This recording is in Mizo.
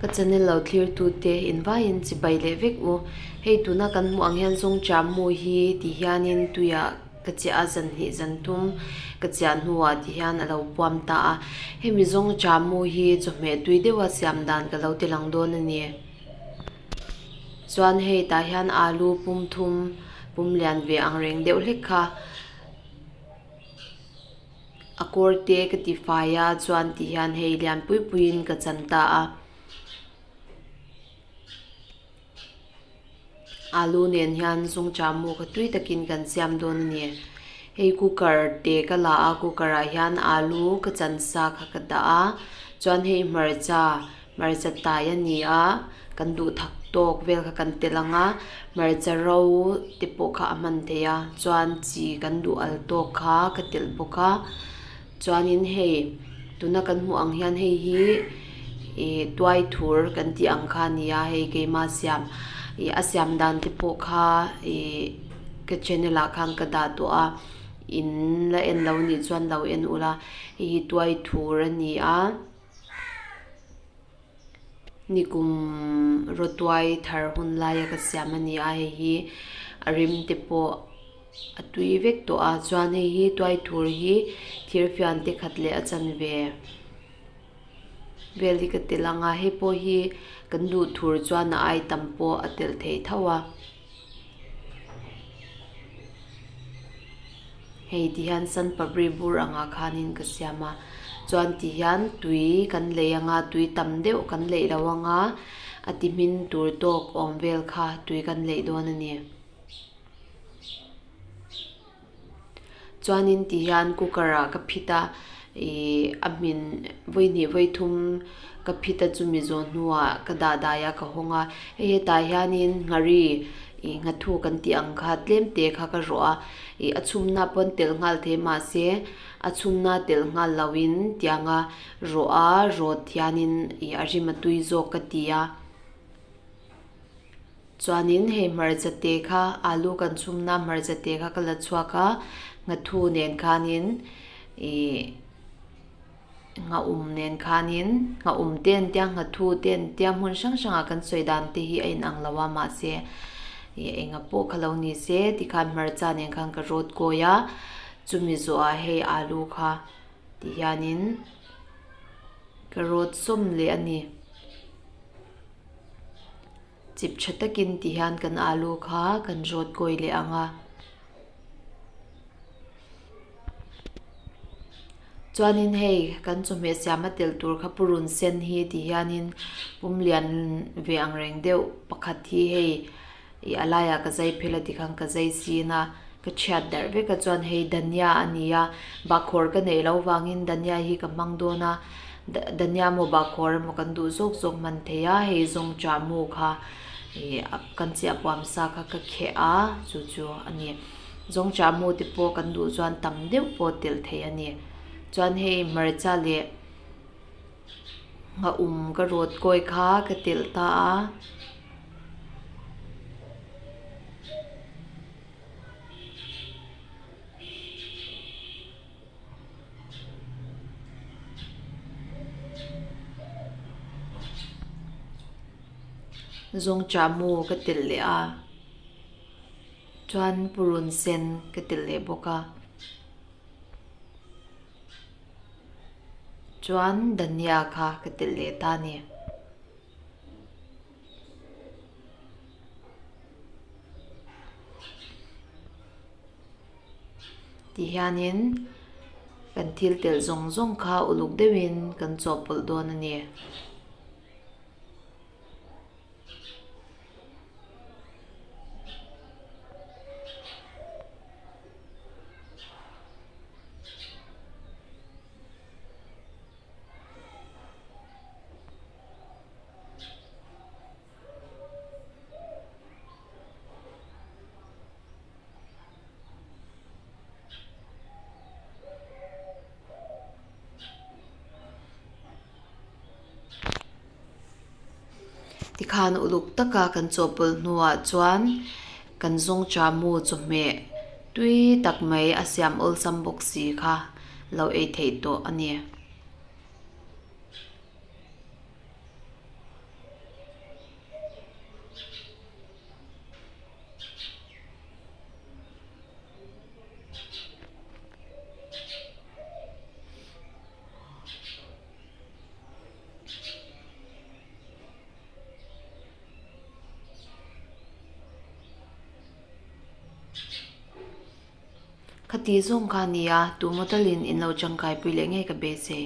Ka channel lo thlir tu te invaiin chibai leh vek u. Hei tuna kan hmuh ang hian zawngcham mu hi ti hianin tuiah ka chiah a zan hnih zan thum ka chiah hnuah ti hian a lo puam ta a. Hemi zawngcham mu hi chawhmeh tui deuha siam dan ka lo ti lang dawn a ni. Chuan hei tah hian alu pum thum pum lian ve ang reng deuh hlek kha. A kawr te ka ti fai a chuan ti hian hei lian pui pui in ka chan ta a alu nen hian zungcham mu kha tui takin kan siam dawn a ni hei cooker te ka la a cooker ah hian alu ka chan sa kha ka dah a chuan hei hmarcha Hmarcha tai a ni a, kan duh thak tawk vel kha kan tel ang a, hmarcha ro te pawh kha a hman theih a, chuan chi kan duh al tawk kha ka telh bawk a, chuanin hei tuna kan hmuh ang hian hei hi ih tuai thur kan tih ang kha a ni a, hei keima siam ih a siam dan te pawh kha ih ka channel ah khan ka dah tawh a, in la en lo nih chuan lo en ula, hei hi tuai thur a ni a. Nikum rawtuai thar hun laia ka siam a ni a hei hi a rim te pawh a tui vek tawh a chuan hei hi tuai tur hi thir fian te khat leh a chanve vel hi ka tel ang a hei pawh hi kan duh tur chuan a ai tam pawh a telh theih tho a. Hei ti hian sun papri bur angah khanin ka siam a chuan ti hian tui kan lei anga tui tam deuh kan leih lo anga a ti hmin tur tawk awm vel kha tui kan leih dawn a ni. Chuanin ti hian cooker ah ka phit a ih a hmin vawi hnih vawi thum ka phit a chumi zawh hnuah ka dah dai a ka hawng a hei hetah hianin nghari ih nghathu kan tih ang kha tlem te kha ka rawh a ih a chhumna pawn telh nghal thei mahse a chhumna telh nghal loin tianga rawh a rawt hianin ih a rim a tui zawk ka ti a. Chuanin hei hmarcha te kha alu kan chhumna hmarcha te kha ka la chhuak a, nghathu nen khanin ih nghaum nen khanin nghaum te an tia nghathu te an tia hmun hrang hrangah kan sawi dan te hi a inang lo a mahse ih enga pawh kha lo ni se tikhan hmarcha nen khan ka rawt kawi a chumi zawhah hei alu kha ti hianin ka rawt sawm leh a ni. Chip tha takin ti hian kan alu kha kan rawt kawi leh ang a. Chuanin hei kan chawhmeh siam a telh tur kha purun sen hi ti hianin pum lian ve ang reng deuh pakhat hi hei ih a laiah ka zai phel a tikhan ka zai sin a ka chhiat darh vek a chuan hei dhania a ni a bahkhawr ka neih loh vangin dhania hi ka hmang dawn a. Dhania maw bahkhawr emaw kan duh zawk zawk hman thei a, hei zawng chah mu kha ih kan chiah puam sa kha ka kheh a chu chu a ni. Zawng chah mu te pawh kan duh chuan tam deuh pawh telh theih a ni. Chuan hei hmarcha leh nghaum ka rawt kawi kha ka telh ta a. Zawngchah mu ka telh leh a chuan purun sen ka telh leh bawk a chuan dhania kha ka telh leh ta a ni. Ti hianin kan thil telh zawng zawng kha uluk deuhin kan chawhpawlh dawn a ni. Tikhan uluk taka kan chawhpawlh hnuah chuan kan zawng cha mu chawhmeh tui tak mai a siam awlsam bawk si kha lo ei theih tawh a ni. Khati zawng kha a ni a tu maw talin in lo tangkai pui leh ngei ka beisei.